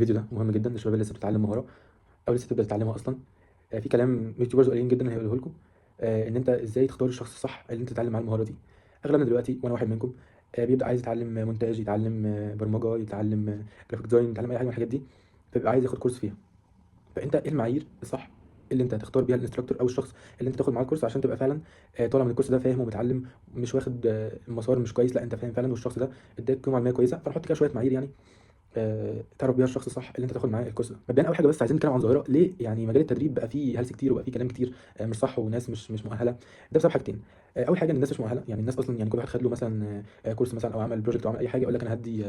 الفيديو ده مهم جدا للشباب اللي لسه بتتعلم مهارة او لسه تبدا تتعلمها اصلا. في كلام YouTubers قليلين جدا هيقوله لكم، ان انت ازاي تختار الشخص الصح اللي انت تتعلم معاه المهارة دي. اغلبنا دلوقتي وانا واحد منكم، بيبدا عايز يتعلم مونتاج، يتعلم برمجه، يتعلم graphic design، يتعلم اي حاجة من الحاجات دي، فبيبقى عايز ياخد كورس فيها. فانت ايه المعايير الصح اللي انت هتختار بيها ال instructor او الشخص اللي انت تاخد معاه الكورس، عشان تبقى فعلا طالع من الكورس ده فاهم ومتعلم، مش واخد مسار مش كويس، لا انت فاهم فعلا والشخص ده اداك قيمة علمية كويسه. فنحط كده شوية معايير يعني تعرف بيها الشخص الصح اللي انت تاخد معاه الكورس ده. مبدئيا اول حاجة بس عايزين نتكلم عن ظاهره ليه يعني مجال التدريب بقى فيه هلس كتير وبقى فيه كلام كتير مش صح وناس مش مؤهله. ده بسبب حاجتين. اول حاجة ان الناس مش مؤهله، يعني الناس اصلا يعني كل واحد خد له مثلا كورس مثلا او عمل project او عمل اي حاجة يقول لك انا هدي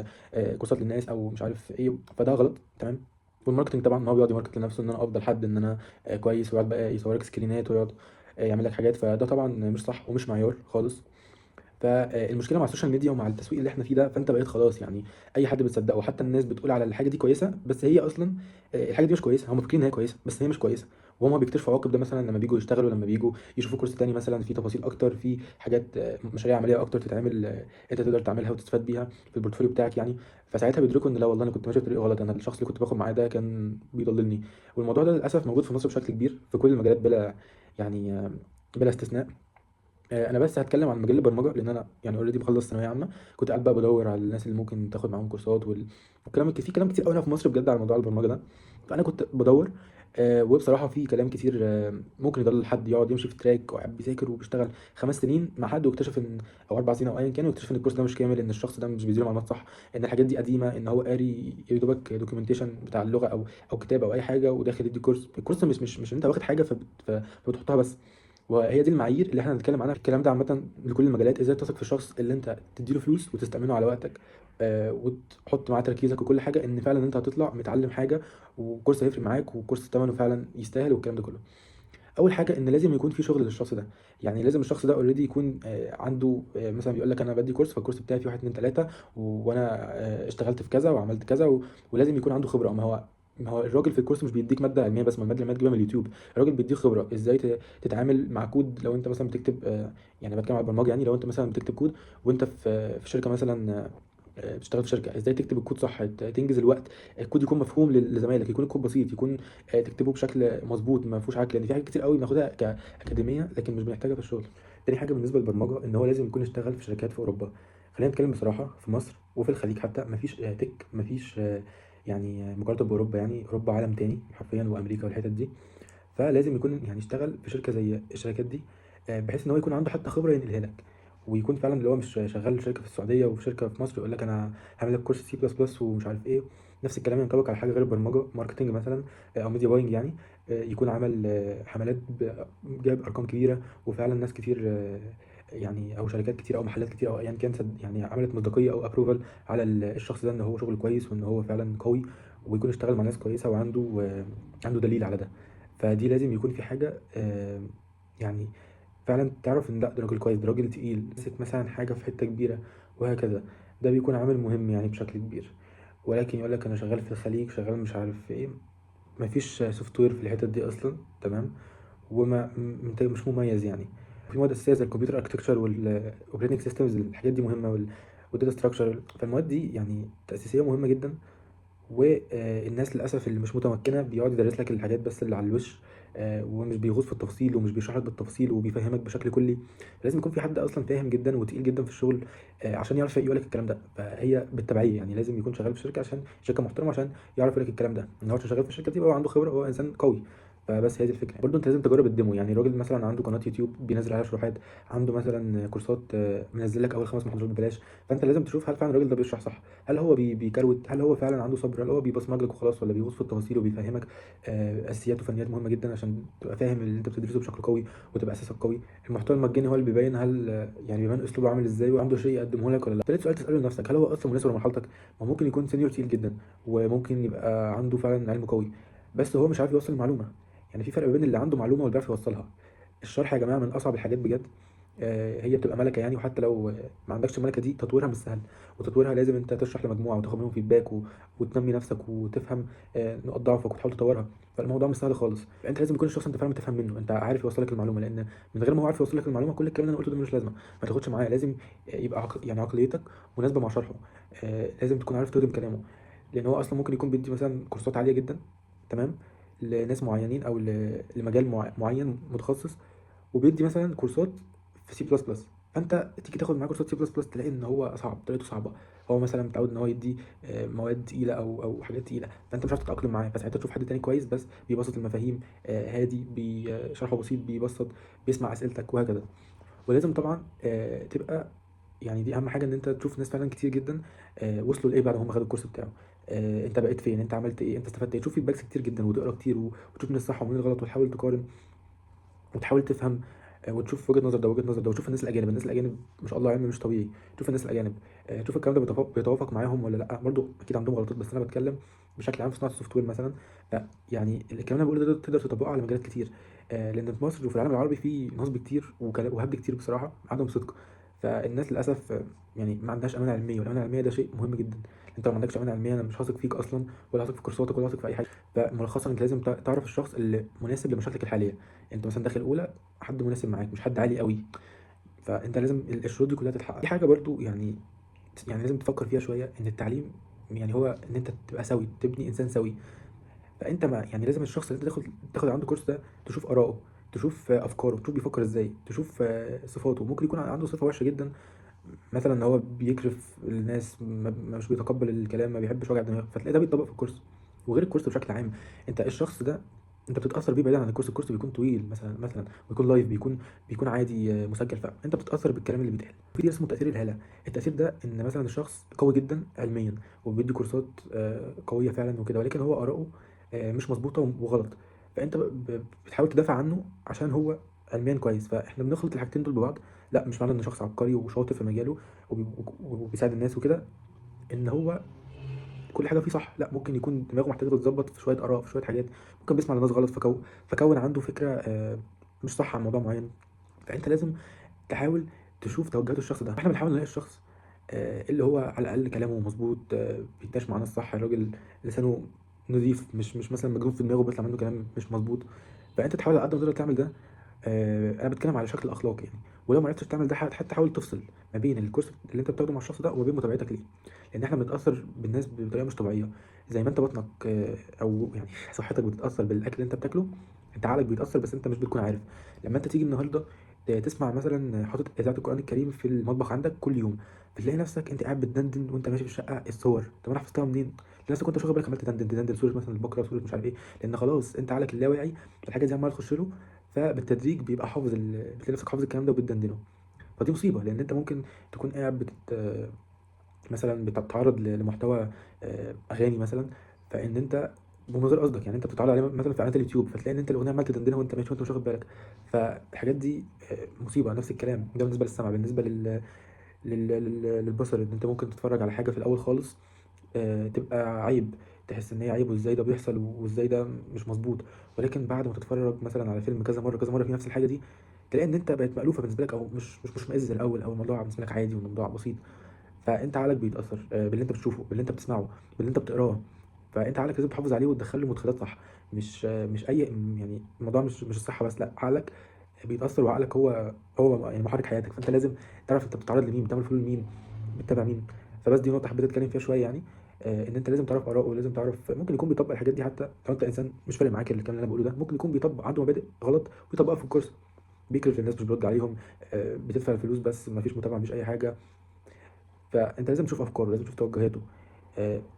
كورسات للناس او مش عارف ايه، فده غلط تمام. وال marketing طبعا ما هو بيقعد ي market لنفسه ان انا افضل حد، ان انا كويس، ويقعد بقى يصورك سكرينات ويقعد يعمل لك حاجات، فده طبعا مش صح ومش معيار خالص. فالمشكلة مع ال social media ومع التسويق اللي احنا فيه ده، فانت بقيت خلاص يعني اي حد بتصدقه، حتى الناس بتقول على الحاجة دي كويسة بس هي اصلا الحاجة دي مش كويسه، هم فاكرين ان هي كويسة بس هي مش كويسه. وهم بيكتشفوا عواقب ده مثلا لما بيجوا يشتغلوا، لما بيجوا يشوفوا كورس تاني مثلا فيه تفاصيل اكتر، في حاجات مشاريع عملية اكتر تتعمل، انت تقدر تعملها وتستفاد بيها في ال portfolio بتاعك يعني. فساعتها بيدركوا ان لا والله انا كنت ماشي في طريق غلط، انا الشخص اللي كنت باخد معاه ده كان بيضللني. والموضوع ده للاسف موجود في مصر بشكل كبير في كل المجالات بلا يعني بلا استثناء. انا بس هتكلم عن مجال البرمجة لان انا يعني already مخلص ثانوية عامه، كنت قاعد بقى بدور على الناس اللي ممكن تاخد معاهم كورسات والكلام الكتير، في كلام كتير قوي في مصر بجد على موضوع البرمجة ده. فانا كنت بدور، وبصراحة في كلام كتير ممكن يضل حد يقعد يمشي في track وقاعد بيذاكر وبيشتغل 5 سنين مع حد واكتشف ان، او 4 سنين او ايا كان، واكتشف ان الكورس ده مش كامل، ان الشخص ده مش بيديله معلومات صح، ان الحاجات دي قديمه، ان هو قاري يا دوبك documentation بتاع اللغة او كتاب او اي حاجة وداخل يدي كورس. الكورس مش انت واخد حاجة فبتحطها بس. وهي دي المعايير اللي احنا هنتكلم عنها. الكلام ده عامة لكل المجالات، ازاي تثق في الشخص اللي انت تديله فلوس وتستأمنه على وقتك، وتحط معاه تركيزك وكل حاجة، ان فعلا انت هتطلع متعلم حاجة وكورس هيفرق معاك وكورس ثمنه فعلا يستاهل والكلام ده كله. اول حاجة ان لازم يكون في شغل للشخص ده، يعني لازم الشخص ده already يكون عنده مثلا بيقول لك انا بدي كورس، فالكورس بتاعي فيه 1 2 3 وانا اشتغلت في كذا وعملت كذا ولازم يكون عنده خبره. ما هو الراجل في الكورس مش بيديك مادة علمية بس، ما المادة العلمية تجيبها من اليوتيوب، الراجل بيديك خبره ازاي تتعامل مع كود. لو انت مثلا بتكتب يعني بتكلم على البرمجة، يعني لو انت مثلا بتكتب كود وانت في شركة مثلا، بتشتغل في شركة، ازاي تكتب الكود صح، تنجز الوقت، الكود يكون مفهوم لزمايلك، يكون الكود بسيط، يكون تكتبه بشكل مظبوط ما فيهوش عك، لان في حاجات كتير قوي بناخدها كاكاديميه لكن مش بنحتاجها في الشغل. تاني حاجة بالنسبة للبرمجه ان هو لازم يكون اشتغل في شركات في اوروبا. خلينا نتكلم بصراحة، في مصر وفي الخليج حتى مفيش tech، مفيش يعني مقارنة باوروبا، يعني اوروبا عالم تاني حرفيا، وامريكا والحتت دي. فلازم يكون يعني اشتغل في شركة زي الشركات دي، بحيث ان هو يكون عنده حتى خبره ينقلها لك، ويكون فعلا اللي هو مش شغال في شركة في السعودية وفي شركة في مصر يقول لك انا هعمل لك كورس سي بلس بلس ومش عارف ايه. نفس الكلام ينطبق على حاجة غير البرمجة، marketing مثلا او media buying يعني، يكون عمل حملات جاب ارقام كبيرة وفعلا ناس كتير يعني او شركات كتير او محلات كتير او ايا كان يعني عملت مصداقية او approval على الشخص ده ان هو شغل كويس وان هو فعلا قوي، ويكون اشتغل مع ناس كويسة وعنده عنده دليل على ده. فدي لازم يكون في حاجة يعني فعلا تعرف ان لا ده راجل كويس، ده راجل تقيل، مسك مثلا حاجة في حتة كبيرة وهكذا. ده بيكون عامل مهم يعني بشكل كبير. ولكن يقول لك انا شغال في الخليج، شغال مش عارف ايه، مفيش software في الحتت دي اصلا تمام، وما انت مش مميز يعني. في مواد اساسية زي ال computer architecture وال operating systems، الحاجات دي مهمة، وال data structure، فالمواد دي يعني تاسيسيه مهمة جدا. والناس للاسف اللي مش متمكنة بيقعد يدرس لك الحاجات بس اللي على الوش، ومش بيغوص في التفاصيل ومش بيشرح لك بالتفصيل وبيفهمك بشكل كلي. لازم يكون في حد اصلا فاهم جدا وتقيل جدا في الشغل، عشان يعرف يقول لك الكلام ده. فهي بالتبعيه يعني لازم يكون شغال في شركة، عشان شركة محترمه، عشان يعرف يقول لك الكلام ده، ان هو عشان شغال في الشركة دي يبقى هو عنده خبره وهو انسان قوي. فبس هي دي الفكرة. برضه انت لازم تجرب ال demo، يعني الراجل مثلا عنده قناة يوتيوب بينزل عليها شروحات، عنده مثلا كورسات، منزل لك اول 5 محاضرات ببلاش، فانت لازم تشوف هل فعلا الراجل ده بيشرح صح، هل هو بيكروت، هل هو فعلا عنده صبر، هل هو بيبصمج لك وخلاص ولا بيغوص في التفاصيل وبيفهمك. اساسيات وفنيات مهمة جدا عشان تبقى فاهم اللي انت بتدرسه بشكل قوي وتبقى اساسك قوي. المحتوى المجاني هو اللي بيبين هل يعني بيبان اسلوبه عامل ازاي وعنده شيء يقدمه لك ولا لا. ثالث سؤال تساله لنفسك، هل هو اصلا مناسب لمرحلتك؟ ما ممكن يكون senior تقيل جدا وممكن يبقى عنده فعلا علم قوي، بس هو مش عارف يوصل المعلومة. يعني في فرق بين اللي عنده معلومة واللي بيعرف يوصلها. الشرح يا جماعة من اصعب الحاجات بجد، هي بتبقى ملكه يعني، وحتى لو ما عندكش الملكة دي تطويرها مش سهل، وتطويرها لازم انت تشرح لمجموعة وتاخد منهم feedback وتنمي نفسك وتفهم نقاط ضعفك وتحاول تطورها. فالموضوع مش سهل خالص. انت لازم يكون الشخص انت فعلا تفهم منه، انت عارف يوصلك المعلومة، لان من غير ما هو عارف يوصلك المعلومة كل الكلام اللي انا قلته ده ملوش لازمه، ما تاخدش معاه. لازم يبقى يعني عقليتك مناسبة مع شرحه، لازم تكون عارف تهضم كلامه. لان هو اصلا ممكن يكون بيدي مثلا كورسات عالية جدا، تمام، لناس معينين او لمجال معين متخصص، وبيدي مثلا كورسات في سي بلس بلس، فانت تيجي تاخد معاه كورسات سي بلس بلس تلاقي ان هو صعب، طريقته صعبه، هو مثلا متعود ان هو يدي مواد تقيلة او حاجات تقيله، فانت مش عارف تتاقلم معاه. فساعتها تشوف حد تاني كويس بس بيبسط المفاهيم، هادي، شرحه بسيط، بيبسط، بيسمع اسئلتك وهكذا. ولازم طبعا تبقى يعني دي اهم حاجه، ان انت تشوف ناس فعلا كتير جدا وصلوا لايه بعد ما هم خدوا الكورس بتاعه، انت بقيت فين، انت عملت ايه، انت استفدت ايه، تشوف feedbacks كتير جدا، وتقرا كتير، وتشوف مين الصح ومين الغلط، وتحاول تقارن وتحاول تفهم، وتشوف وجهه نظر ده وجهه نظر ده، وتشوف الناس الاجانب. الناس الاجانب ما شاء الله علم مش طبيعي. تشوف الناس الاجانب، تشوف الكلام ده بيتوافق معاهم ولا لا. برضو اكيد عندهم غلطات، بس انا بتكلم بشكل عام في صناعة ال software مثلا. يعني الكلام اللي انا بقوله ده تقدر تطبقه على مجالات كتير، لان في مصر وفي العالم العربي في نصب كتير وهبد كتير بصراحه، عدم صدق. فالناس للاسف يعني ما عندهاش امانه علمية، والامانة العلمية ده شيء مهم جدا. انت لو ما عندكش امانه علمية، انا مش هثق فيك اصلا، ولا هثق في كورساتك، ولا هثق في اي حاجة. فملخصا انت لازم تعرف الشخص اللي مناسب لمشاكلك الحالية. انت مثلا داخل اولى، حد مناسب معاك، مش حد عالي قوي. فانت لازم الشروط دي كلها تتحقق. في حاجة برضو يعني لازم تفكر فيها شوية، ان التعليم يعني هو ان انت تبقى سوي، تبني انسان سوي. فانت ما يعني لازم الشخص اللي انت تاخد عنده كورس ده تشوف اراءه، تشوف افكاره، تشوف بيفكر ازاي، تشوف صفاته. ممكن يكون عنده صفة وحشة جدا، مثلا ان هو بيكرف الناس، مش بيتقبل الكلام، ما بيحبش وجع دماغ، فتلاقي ده بيتطبق في الكورس. وغير الكورس بشكل عام، انت الشخص ده انت بتتاثر بيه بعيدا عن الكورس. الكورس بيكون طويل مثلا بيكون live، بيكون عادي مسجل، فانت بتتاثر بالكلام اللي بيتقال. في اسمه تاثير الهالة. التاثير ده ان مثلا الشخص قوي جدا علميا وبيدي كورسات قوية فعلا وكده، ولكن هو اراءه مش مظبوطة وغلط، فانت بتحاول تدافع عنه عشان هو علميا كويس. فاحنا بنخلط الحاجتين دول ببعض. لا، مش معنى ان شخص عبقري وشاطر في مجاله وبيساعد الناس وكده ان هو كل حاجة فيه صح. لا، ممكن يكون دماغه محتاجه تتظبط في شوية اراء، في شوية حاجات، ممكن بيسمع لناس غلط فكون عنده فكرة مش صح عن موضوع معين. فانت لازم تحاول تشوف توجهات الشخص ده. احنا بنحاول نلاقي الشخص اللي هو على الاقل كلامه مظبوط، بيتناقش مع ناس صح، الراجل لسانه نظيف، مش مثلا مجنون في دماغه بيطلع منه كلام مش مظبوط. فانت تحاول على قد ما تقدر تعمل ده. انا بتكلم على شكل اخلاقي يعني. ولو ما عرفتش تعمل ده، حتى حاول تفصل ما بين الكورس اللي انت بتاخده مع الشخص ده وما بين متابعتك ليه، لان احنا بنتاثر بالناس بطريقة مش طبيعية. زي ما انت بطنك او يعني صحتك بتتاثر بالاكل اللي انت بتاكله، انت عقلك بيتاثر بس انت مش بتكون عارف. لما انت تيجي النهارده تسمع مثلا حاطط اذاعة القران الكريم في المطبخ عندك كل يوم، بتلاقي نفسك انت قاعد بتدندن وانت ماشي في الشقة الصور. طب انا حفظتها منين؟ تلاقي نفسك وانت مش واخد بالك عمال تدندن تدندن سورة مثلا البقرة، سورة مش عارف ايه، لان خلاص انت عقلك اللاواعي الحاجة دي عماله تخش له، فبالتدريج بيبقى حافظ بتلاقي نفسك حافظ الكلام ده وبتدندنه. فدي مصيبة، لان انت ممكن تكون قاعد مثلا بتتعرض لمحتوى اغاني مثلا، فان انت ومن غير قصدك يعني انت بتتعرض عليه مثلا في اعلانات اليوتيوب، فتلاقي ان انت الاغنية عمال تدندنها وانت ماشي وانت مش واخد بالك. فالحاجات دي مصيبة. نفس الكلام ده بالنسبة للسمع، بالنسبة للبصر، ان انت ممكن تتفرج على حاجة في الاول خالص تبقى عيب، تحس ان هي عيب، وازاي ده بيحصل وازاي ده مش مظبوط، ولكن بعد ما تتفرج مثلا على فيلم كذا مرة كذا مرة في نفس الحاجة دي، تلاقي ان انت بقت مألوفة بالنسبة لك، او مش مشمئز زي الاول، او الموضوع بالنسبة لك عادي والموضوع بسيط. فانت عقلك بيتاثر باللي انت بتشوفه، باللي انت بتسمعه، باللي انت بتقراه. فانت عقلك لازم تحافظ عليه وتدخله مدخلات صح، مش اي يعني الموضوع مش الصحة بس، لا، عقلك بيتاثر، وعقلك هو يعني محرك حياتك. فانت لازم تعرف انت بتتعرض لمين، بتعمل follow لمين، بتتابع مين. فبس دي نقطة حبيت اتكلم فيها شوية يعني، ان انت لازم تعرف اراءه، ولازم تعرف ممكن يكون بيطبق الحاجات دي. حتى لو انت انسان مش فارق معاك الكلام اللي انا بقوله ده، ممكن يكون بيطبق عنده مبادئ غلط ويطبقها في الكورس، بيكرف للناس، مش بيرد عليهم، بتدفع الفلوس بس ما فيش متابعه، مفيش اي حاجة. فانت لازم تشوف افكاره، لازم تشوف توجهاته،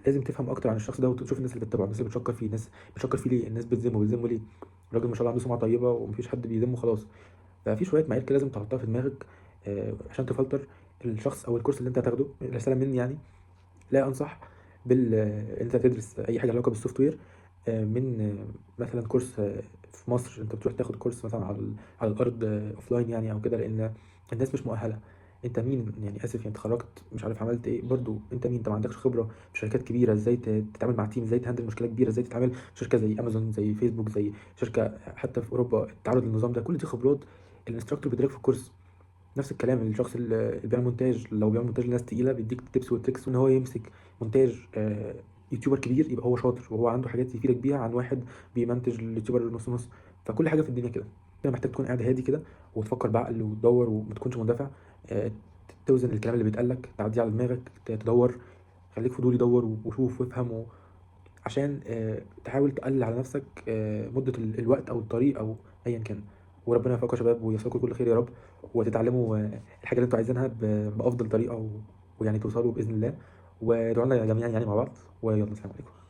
لازم تفهم اكتر عن الشخص ده، وتشوف الناس اللي بتتابعه، الناس اللي بتشكر فيه، الناس بتشكر فيه ليه، الناس بتذمه ليه. الراجل ما شاء الله عنده سمعه طيبة ومفيش حد بيذمه خلاص. ففي شوية معايير كده لازم تحطها في دماغك، عشان تفلتر الشخص او الكورس اللي انت هتاخده. رسالة مني يعني، لا انصح بال انت تدرس اي حاجة علاقة بال software من مثلا كورس في مصر. انت بتروح تاخد كورس مثلا على الارض offline يعني او كده، لان الناس مش مؤهلة. انت مين يعني؟ اسف يعني، اتخرجت مش عارف عملت ايه، برضو انت مين؟ انت ما عندكش خبره في شركات كبيرة، ازاي تتعامل مع team، ازاي ت handle مشكلة كبيرة، ازاي تتعامل في شركة زي امازون، زي فيسبوك، زي شركة حتى في اوروبا التعرض للنظام ده. كل دي خبرات ال instructor بيديلك في الكورس. نفس الكلام الشخص اللي بيعمل مونتاج، لو بيعمل مونتاج لناس تقيلة بيديك tips و tricks ان هو يمسك مونتاج YouTuber كبير، يبقى هو شاطر وهو عنده حاجات يفيدك بيها عن واحد بيمنتج ال YouTuber نص نص. فكل حاجة في الدنيا كده انت محتاج تكون قاعد هادي كده، وتفكر بعقل وتدور وما تكونش مندفع، توزن الكلام اللي بيتقال لك، تعديه على دماغك، تدور. خليك فضولي، دور وشوف وافهم عشان تحاول تقلل على نفسك مده الوقت او الطريق او ايا كان. وربنا يوفقكم يا شباب ويوفقكم كل خير يا رب، وتتعلموا الحاجة اللي انتوا عايزينها بافضل طريقه ويعني توصلوا باذن الله. وادعوا لنا جميعا يعني مع بعض. ويلا، السلام عليكم.